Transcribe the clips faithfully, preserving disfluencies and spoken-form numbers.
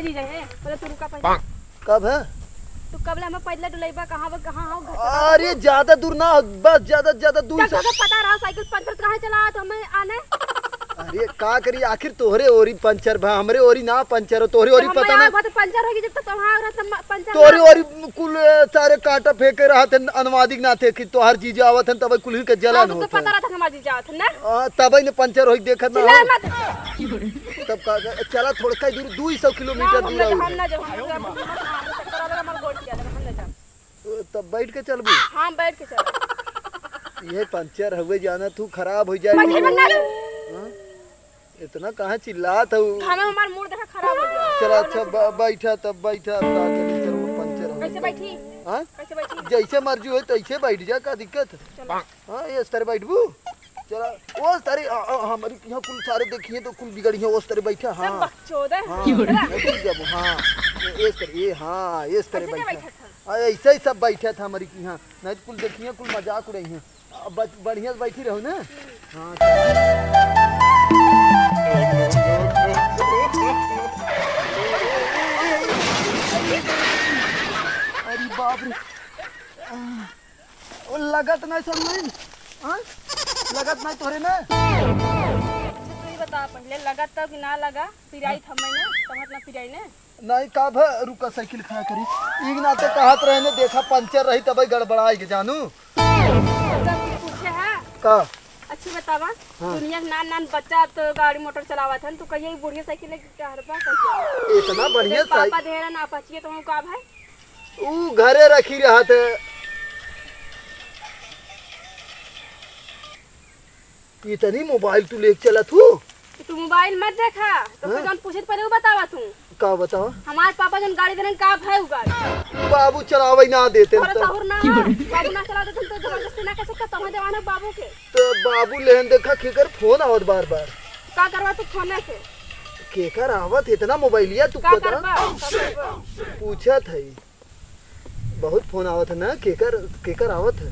चीज है, पहले तू रुका पहले। कब है? तू कब ले हमें पैदल डुलैबा, कहाँ बा, कहाँ हो, घर पे? अरे, ज्यादा दूर ना हो, बस ज्यादा, ज्यादा दूर जब से। तुझे पता रहा साइकिल पंचर तो कहाँ चला, तो हमें आने। अरे, का करी, आखिर तोहरे ओरी पंचर बा, हमरे ओरी ना पंचर हो, तोहरे ओरी जब पता हमें ना। आवा तो पंचर होगी, जब तक वहाँ रहा, तब पंचर तोहरे ना। ओरी कुल, अ, सारे कांटा फेंके रहत हैं, अनुवादिक ना थे कि तोहार जीजा आवत हैं, तब कुल के जलन हाँ, तो होत पता है। रहा था हमार जीजा आवत है ना। हाँ, तब ही ने पंचर होई, देखत ना चिल्ला हो। मत। तब का, चला थोड़का ही दूर, दुई सौ किलोमीटर ना, हम दूर ना, और हम है। ना जाओ, हम ना जाओ, हम ना जाओ, हमार गोड़ पिरा देगा, हम ना जाओ। तब बैठ के चलबू? हाँ, बैठ के चल। ये पंचर हुए, जाना तू खराब हो जाए। बैठे ना। हाँ? इतना कहाँ चिल्लात हऊ? हमें हमार मूड देखा खराब हो गया। चला, अच्छा, ब-, बैठा, तब बैठा, अब का करी, चल, वो पंचर हो कैसे गया। बैठी? हाँ? कैसे बैठी? जैसे मर्जी हो, तैसे बैठ जा, का दिक्कत? चलो। हाँ, ये इस तरह बैठबू? चला, ओ इस तरह, आ, आ, हमारी यहाँ कुल सारे देखिए तो कुल बिगड़ी है, ओ इस तरह बैठा, हाँ। बकचोदा है। हाँ, चला। बैठ जाबू, हाँ। ये इस तरह, ये, हाँ, ये इस तरह ऐसे क्या बैठा। बैठा था? आ, ऐसे ही सब बैठा था हमारी यहाँ। नहीं तो कुल देखिए, कुल मजाक उड़ाई हैं। अब बच-, बढ़िया से बैठी रहो ना। हाँ। अरे बाप रे। ओ, लगत नहीं सब नहीं। हाँ? लगत नहीं तोहरे ना। अच्छा, तू ही बता पहले, लगत तो कि ना लगा? पिराई था मैं ना, तोहर ना पिराई ना। नहीं, का भ-, रुका, साइकिल खड़ा करी। ई नाते कहत रहे ने, देखा, पंचर रही, तबे गड़बड़ाई के, जानू। सब कुछ पूछे है? का? अच्छी बतावा, हाँ। दुनिया के नान नान बच्चा तो गाड़ी मोटर चलावत हन, तू कहिए ई बुढ़िया साइकिल लेके का हरबा, कहिए? इतना बढ़िया तेरे पापा साइकिल। दे रहा ना, पचिए तो का भाई? ऊ घरे रखी रहत है। इतनी मोबाइल तू लेके चलत हू? तो तू मोबाइल मत देखा, तो हाँ? फिर हम पूछे तो पहले वो बतावा तू। का बतावा? हमार पापा जौन गाड़ी देने का भाई उ गाड़ी। बाबू चलावे ना देते तोरा तो। सहूर ना हो, बाबू ना चला देते तो जबरदस्ती ना कर सकता, तुम्हें देवाना बाबू के। तो बाबू लेहन देखा केकर फोन आवत बार बार। का करवा तू फोन से? केकर आवत इतना मोबाइलिया तू का पता? करबा? का करबा? पूछत है। बहुत फोन आवत है ना, केकर, केकर आवत है?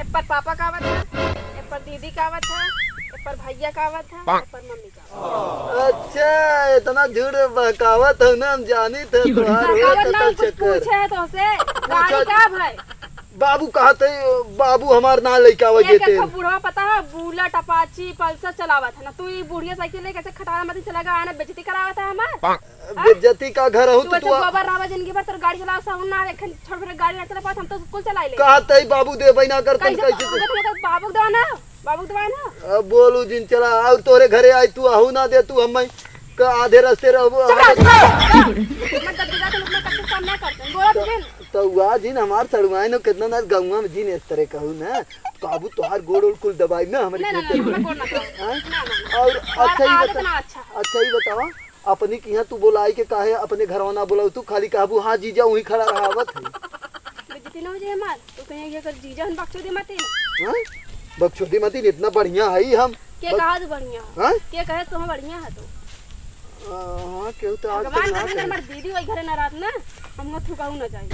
एक पर पापा का आवत है, एक पर दीदी का आवत है, एक पर भैया का आवत है, एक पर मम्मी का आवत है। अच्छा, इतना झूठ बहकावत हो ना, हम जानी थे तोहार हो बहकावत ना, कतल कुछ चक्कर। पूछे है तो से, गाड़ी पूछा का भाई? बाबू कहत है, बाबू हमार ना लइका आवे एक देते। एक बुढ़वा पता है, बुलेट, अपाची, पल्सर चलावत है ना, तू ई बुढ़िया साइकिल लेके ऐसे खटारा मत चला गा, आने बेइज्जती करावत है हमार। हाँ? बेइज्जती का घर हो तू तू, ऐसे तू आ- गोबर रहबा जिंदगी भर, तोर गाड़ी चलावे सहूर ना आवे, एखन छोट मोट गाड़ी ना चला पावत, हम तो कुल चलाई ले। कहत है बाबू देबे ना करतन, कैसे कैसे तो? तो बाबू के दवा ना, बाबू के दवा ना। अब बोलू जिन चला, और तोरे घरे आई तू आहू ना दे, तू हम का आधे रास्ते रहबो। चुप रह, चुप रह, चुप रह। मैं दद्दू जाते लोग में कच्चे काम ना करते, बोला तो जिन। तो हुआ जिन हमार सड़ुआइन हो, कितना ना गौवा में जिन इस तरह कहू ना, काबू तोहार गोड़ ओड़ कुल दबाई ना हमरे ना, ना, ना, खेते में। ना, गोड़ ना दबाओ। हाँ? ना, ना, ना। और तोहार अच्छा ही आदत बता, ना अच्छा है। अच्छा ही बतावा, अपनी के यहाँ तू बोलाई के काहे अपने घरवा ना बोलाऊ? तू खाली कहबू, "हाँ जीजा, वहीं खड़ा रहा, आवत है।" बेइज्जती ना हो जाए हमार, तो कहीं ये कर जीजा हम बकचोदी मत ही। हाँ? बकचोदी मत ही, इतना बढ़िया है ही हम। के बक- कहा तू बढ़िया है? हाँ? के कहे तू हम बढ़िया है तू? आ, हाँ, केहू तो आज भगवान तक ना करे। हमार दीदी वही घरे ना रात ना, हम थुकाऊ ना जाए।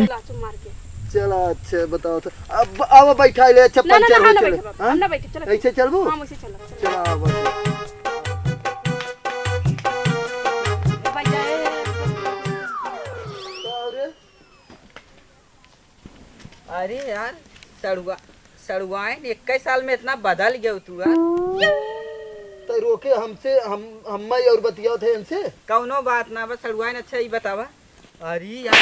लाचो मार के। चला, अच्छा, बताओ तो। अब, अब बैठा ले, अच्छा, ना, ना, पंचर ना, हो हम ना चले। बैठे बाबा, हाँ? हम ना बैठे, चलो। ऐसे चलबू? हम ऐसे चलो, चलो। चला, अब। ए भैया, ए। का रे? अरे यार, सड़ुआ, सड़ुआइन इक्कीस साल में इतना बदल गयो तू यार। तो रोके हमसे, हम, हम और बतियावत है इनसे। कौनो बात ना, बस सड़ुआइन अच्छा ही बतावा। अरे यार।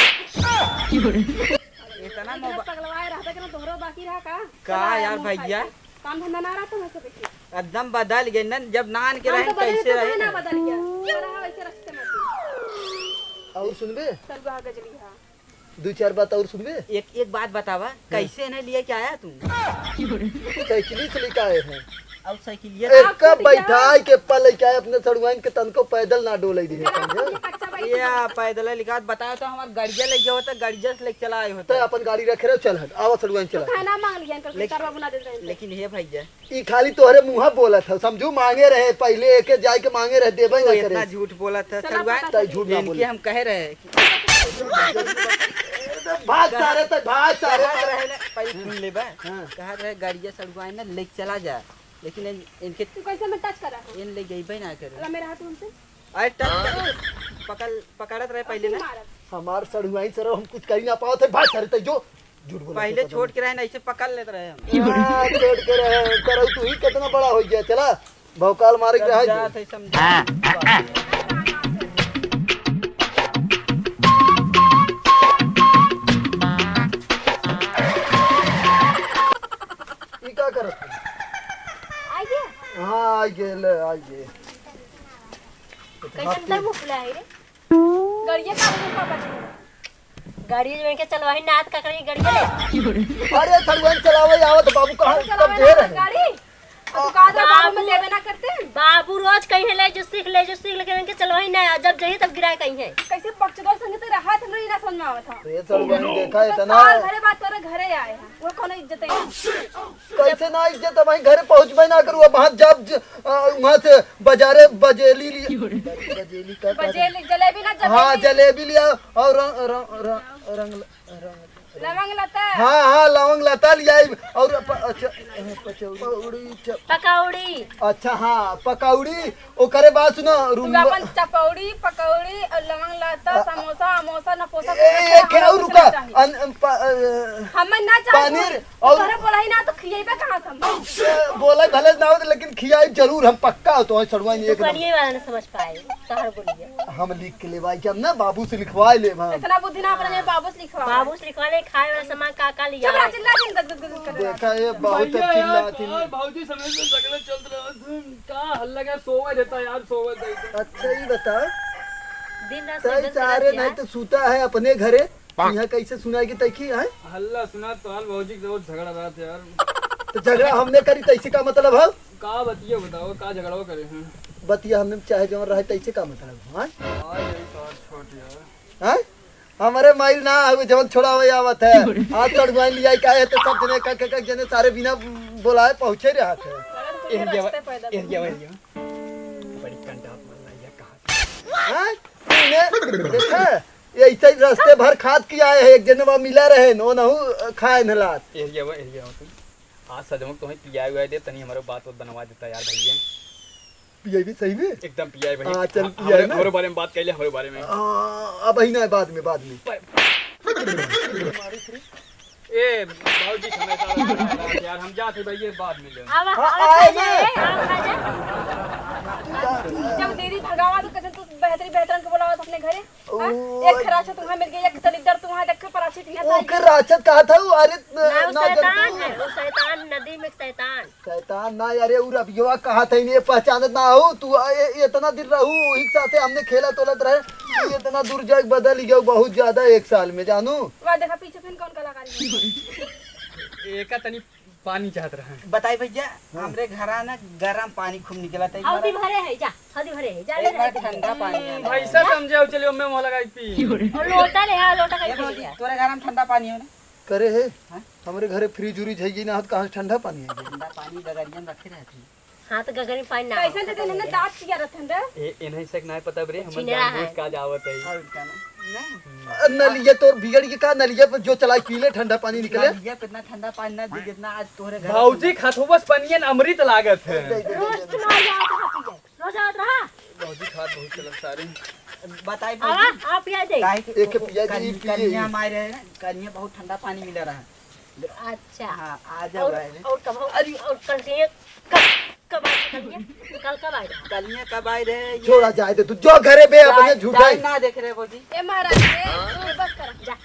इतना इतना मोबा- पगलवाए रहता कि ना तोहरो बाकी रहा का? का चला यार मुंह खाई भैया? के। काम धंधा ना रहा तो वैसे बैठे। एकदम बदल गए न, जब नान के हम रहे तो बदल कैसे तो रहे ना ना? बदल गया। तो रहा वैसे रखते मत। और सुनबे? सड़ुआ गजली हा। दो चार बात और सुनबे? एक, एक बात बतावा, हाँ। कैसे इन्हें लिए के आया तू? साइकिल से लेके आए हैं। और साइकिल ये एक कब बैठाई के पल लेके आए अपने सड़ुआइन के, तनको पैदल ना डोले दिए, समझे? कच्चा बैठ ये पैदल है, लिखा बताया तो हमार गड़िया ले गया होता, गड़िया से लेके चला आए होता। तो अपन गाड़ी रखे रहो, चल हट, आवा सड़ुआइन चला। तो खाना मांग लिया, अंकल, लेकिन, सरवा बुना देते हैं। लेकिन हे भैया, ई खाली तोहरे मुँह बोलत है, समझू, मांगे रहे पहिले, एके जाए के मांगे रहे, देबे तू ना करे। इतना झूठ बोलत है, चला सड़ुआ। पता तै झूठ ना इनके बोले। हम कहे रहे कि भाग सारे, तै भाग सारे। कहत रहे ना, पहिले सुन ले बा। हाँ। कहत रहे, "गाड़िया सड़ुआ ना लेके चला जा।" लेकिन इन, इनके तू कैसे में टच करा हो? इन ले गई बे ना करे। अला मेरा हाथ हमसे। अरे टक, पकड़, पकड़त रहे पहिले ना। हमार सड़ुआइन सरऊ, हम कुछ करी ना पावत है। भाग सारे, तै जो झूठ बोला पहिले तो छोट के रहे ना, ऐसे पकड़ लेत रहे हम। हाँ, छोट के रहे, सरऊ तू ही कितना बड़ा हो गया। चला, भौकाल मारे के रहा जात है, समझा। ई का करत है? आइए। हाँ, आइए, ले, आइए। कैसन तर मुँह फुला है रे? गाड़िया का बोले पापा जी? गाड़ी में के चलवाही नाथ का करेंगे गाड़िया। अरे, सड़ुआइन चलावे आवत बाबू, कहाँ अरे, कब चलावे दे ना रहे? गाड़ी। अब तू कहा था बाबू में बाबू, देवे ना करते? बाबू रोज कहीं ले जो सीख ले, जो सीख ले, कहीं के चलवाही ना, जब जही तब गिराए कहीं है। कैसे बकचोदर संग ते रहा, हमरा ई ना समझ में आवत था। अरे, सड़ुआइन देखा है इतना। साल भरे बाद तोरे घरे आए हैं, वो कौनो इज्जत है? कैसे ना इज्जत है भाई, घरे पहुँचबे ना करू, अब वहाँ जब ज-, अ, वहाँ से बाजारे बजेली लिया, बजेली का, का बजेली, जलेबी ना, हाँ, जलेबी। जलेबी लिया और रंग, रंग, रंग, रंग, रंग, लवंग लता। हाँ, हाँ, लवंग लता लिया और प-, अच्छा, पचौड़ी, पकौड़ी, च-, पकौड़ी। अच्छा, हाँ, पकौड़ी, ओकरे बाद सुनो, तू रुम्बा अपन चपौड़ी, पकौड़ी और लवंग लता, आ, समोसा, अमोसा, नफोसा, ए, कुछ एक है, और रुका, चाहिए। अन-, अन-, प-, अ, हम ना चाहे पनीर तू और तोहरा बोला ही ना, तो खियेबे कहाँ से हम? ए, बोला भले ना हो, लेकिन खियाई जरूर, हम पक्का हो, तो सड़ुआइन एक नंबर। दुकानिये वाला ना समझ पाए, तोहर बोलिए। हम लिख के लेवाई, कि हम ना बाबू से लिखवाए लेब हम। इतना बुद्धि ना अपने बाबू से लिखवा। बाबू से लिखवा ले, खाए वाला सामान का का लिया चुप रह, है? चिल्ला दिन गद गद गद कर। देखा, ये बहुत भैया चिल्ला यार, थी। और भौजी समय से झगड़ा चलत रहा, तुम का हल्ला का सोवे देता यार, सोवे देता। अच्छा, ये बता, दिन रात तई से सारे नहीं तो सूता है अपने घरे, यहाँ कैसे सुनाई कि तैखी है? हल्ला सुना तो हाल भौजी के बहुत झगड़ा रहा था यार। तो झगड़ा हमने करी, तैसे का मतलब है? का बतिया बताओ, का झगड़वा करे हैं? बतिया हमने चाहे जौन रहे, तैसे का मतलब है? हाँ? आ, यही तो छोट यार। हाँ? हमरे माइल ना आवे, जवन छोड़ावे आवत है। आज सड़ुआइन लियाई का है, तो सब जने का, का, का जने सारे बिना बोलाए पहुँचे रहत है। एहरिया, एहरिया, एहरिया। बड़ी कंडा मार लिया कहाँ से? हाँ? तूने देखा? ये ऐसे ही रास्ते भर खाद किया है, एक जने वहाँ मिला रहे, नो नहु खाए न लात। एहरिया, एहरिया, तुम। आज सजमुख तुम्हें पियाए हुआ दे, तनी हमारे बात बनवा देता यार भैया। पियाई भी सही में? एकदम पियाई भाई। हाँ, चल, हाँ, पियाई हमरे, ना। हमरे बारे में बात कर ले, हमरे बारे में। आ, अब ही ना, बाद में, बाद में। पर-, ए, बाबूजी, हमेशा यार, हम जाते भाई, ये बाद में ले। अब, हाँ, अब आए खा ना। जा, ए, अब खा जा। जब दीदी भगावा तो कैसे तू बेहतरी बेहतरन के बुलावा तो अपने घरे? हाँ? ओ, एक खराचा तुम्हारा मिल गया, एक दलिद्दर तुम्हारा देख के पराछित हिया ओ, साइकिल। खराचत कहा था वो? अरे, न-, ना, वो ना शैतान जल्दी। है, वो शैतान, नदी में शैतान। शैतान ना, अरे, उ रबियवा कहा था, इन्हें पहचानत ना हो तू, आ, ए, इतना दिन रहू, वही के साथे हमने खेला तोलत रहे, तू इतना दूर जाके बदल गया बहुत ज्यादा एक साल में, जानू। वाह, देखा पीछे फिर कौन कलाकारी है। एका तनी पानी चाहत रहे। बताई भैया, हाँ। हमरे घरा ना गरम पानी खूब निकला था, एक हल्दी बार भरे है, जा, हल्दी भरे है, जा, एक ले बार जा। ठंडा पानी आना है। भैंसा समझे हो, चलियो, मैं वहाँ लगाई पी। और लोटा ले, हाँ, लोटा का ए पी भौजी, ले। तोरे घर में ठंडा पानी हो ना? करे है? हाँ? हमरे घरे फ्रिज उरिज है कि ना, तो कहाँ से ठंडा पानी है? ठंडा पानी गगरिया में रखे रहती। हाँ, तो गगरी पानी ना कैसन हो, दे देन, हमने दांत किया रहतन रे। ए, इन्हें से नहीं पता रे, हम छिनरा जानबूझ है। का जावत है। और का ना? ना। अ, नलिया तोर बिगड़ के का, नलिया पर जो चलाई पी ले, ठंडा पानी निकले। नलिया पे इतना ठंडा पानी ना दी, जितना आज तोहरे घर भौजी में। खतुबस पनियन अमृत लागत है। दे, दे, दे, दे, दे। रोज तुम्हारे यहाँ कहाँ पी जाए? रोज आवत रहा। भौजी खात बहुत चलत सारे। बताई आवा, भौजी। आप पिया दे। काहे के एक वो पिया दे, कन-, ई पिए। कनिया माई रहे ना, कनिया बहुत ठंडा पानी मिला रहा। अच्छा। हाँ, आ जाओ और, भाई। और कब, अरे। और कल के, कब, कब आए कनिया? कल कब आए? कनिया कब आए रहे? ये छोड़ा जाए दे, तू जो घरे बे जाए, अपने झूठा जाए ही। ना देख रहे भौजी। ए महाराज, ए, ए, बस कर, जा।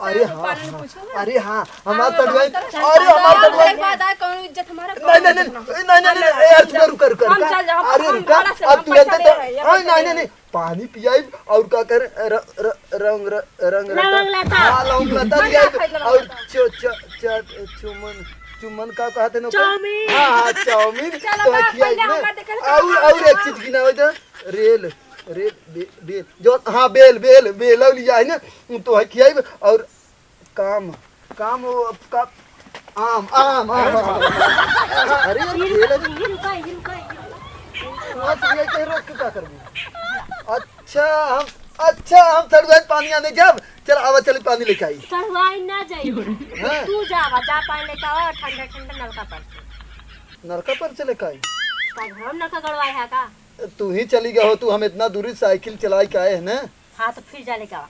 अरे हाँ, हाँ, अरे हाँ, हमार हाँ, सड़ुआइन, बस कर। अरे हमार हाँ, सड़ुआइन। एक बात आए, कौनो इज्जत हमारा, नहीं, नहीं, नहीं, नहीं, नहीं, नहीं, नहीं, यार, रुका, रुका, रुका, हम रुका। चल जाओ, अरे हम रुका, भाड़ा से, अब हम तुरंत पैसा तो, दे रहे हैं, नहीं, नहीं, नहीं, नहीं, पानी पियाई और का कर, र-, र-, रंग, र-, रंग लवंग लता। हाँ, लवंग लता हम पियाई ना खाई लवंग और लता। चो-, च-, च-, चुमन, चुमन का कहते ना ओकर? चाउमीन। हाँ, हाँ, चाउमीन चलो तो बा, खियाई पहले ना। हमार देखे तो और, और एक चीज गिनावे जा, रेल, रेल, बे-, बेल, जो, हाँ, बेल, बेल, बेल और लिया है ना, तो है खियाई और काम, काम वो अब का, आम, आम, आम, आम। अरे यार, ये खेल है। रुका, ये रुका, ये रुका, ये रुका। वहाँ से ये कहीं रोक के क्या करबू? अच्छा, हम, अच्छा, हम सड़ुआ पानी आने जब, चल, आवा, चल, पानी लेके आई। सड़ुआ ना जाई। हाँ। तू जावा, जा पानी लेके आवा, ठंडा, ठंडा नलका पर से। नलका पर से लेके आई? का घर में नलका गड़वाए है का? तू ही चली गए हो, तू हम इतना दूरी साइकिल चलाई के आए हैं ना। हाँ, तो फिर जा लेके आवा।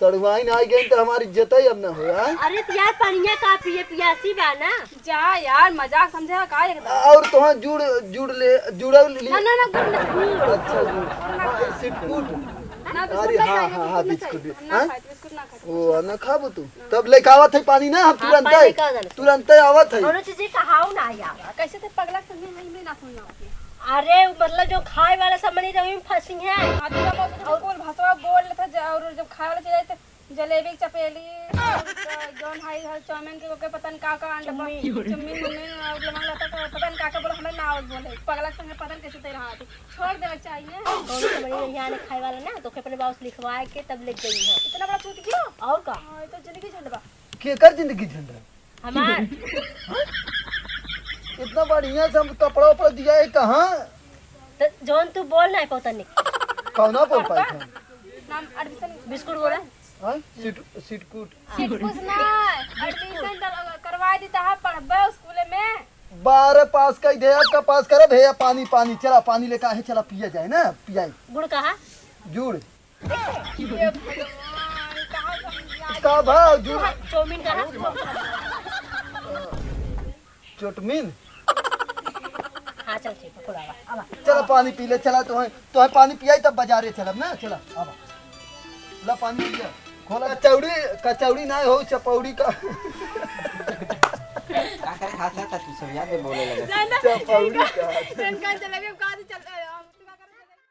सड़ुआइन आई गई तो हमारी इज्जत ही अब ना हो, हाँ? अरे तो यार, पनिया का पिए, पियासी बा ना। जा यार, मजाक समझे का एकदम? और तोहार जुड़, जुड़ ले, जुड़ल लिए। ना, ना, ना, गुड़ मत, गुड़। अच्छा, गुड़। हाँ, सिटकूट। ना, बिस्कुट अरे ना हाँ, खाए, हाँ, हाँ, बिस्कुट ना बिस्कुट खाए, भी। बिस्कुट ना खाए। ओ, ना खाबो तू? तब लेके आवत है पानी ना, हम हाँ, तुरंत पानी है, लेके आ जाने। तुरंत है आवत है। कौनो चीज कहाऊ ना यार। कैसे ते पगला संगे है, मैं ना सुनना होती। अरे, मतलब जो खाए वाला सामान रही, फंसी है। हाँ, तो जब वो कुल भसवा बोल लेता ज-, और जब खाए वाला चीज आई, तो जलेबी, चपेली, और जौन है, है चाउमीन के, ओके पता न का का अंडा, चुम्मी। चुम्मी, मुम्मी, और लवंग लता का पता न का का बोला, हमें ना आवत बोले। पगला संगे पता न कैसे ते रहा थी। छोड़ देवे चाहिए। कौन से बड़ी यहाँ ने खाए वाला ना, तो ओके अपने बाबू से लिखवा के तब ले गई है। इतना बड़ा चूतिया? और का? हाँ, ये तो जिंदगी झंड बा। केकर जिंदगी झंड है? हमार। इतना बढ़िया से हम कपड़ा उपड़ा दिया है, कहाँ? तो जौन तू बोल ना पौता निक। कौना बोल पाई था? नाम एडमिशन बिस्कुट बोला। हाँ? सिट-, सिटकूट। सिटकूट ना, एडमिशन कर-, करवा दी तहा पढ़बे स्कूल में। बारह पास कर दे, आपका पास करे भैया, पानी, पानी, चला, पानी लेकर आहे, चला, पिया जाए ना, पियाई। गुड़ कहा? जुड़। हे भगवान, कहाँ से हम याद का भाव जुड़? चाउमीन का ना? चोटमीन? हाँ, चल, ठीक है, खुला बा। अब आ। चला, पानी पी ले, चला, तोहे, तोहे पानी पियाई, तब बाजारे चलब ना, चला, अब आ। ला, पानी पिया। खोला, कचौड़ी, कचौड़ी ना हो, चपौड़ी का। का करे, खास ना था, तू सब याद में बोले लगा। चपौड़ी का।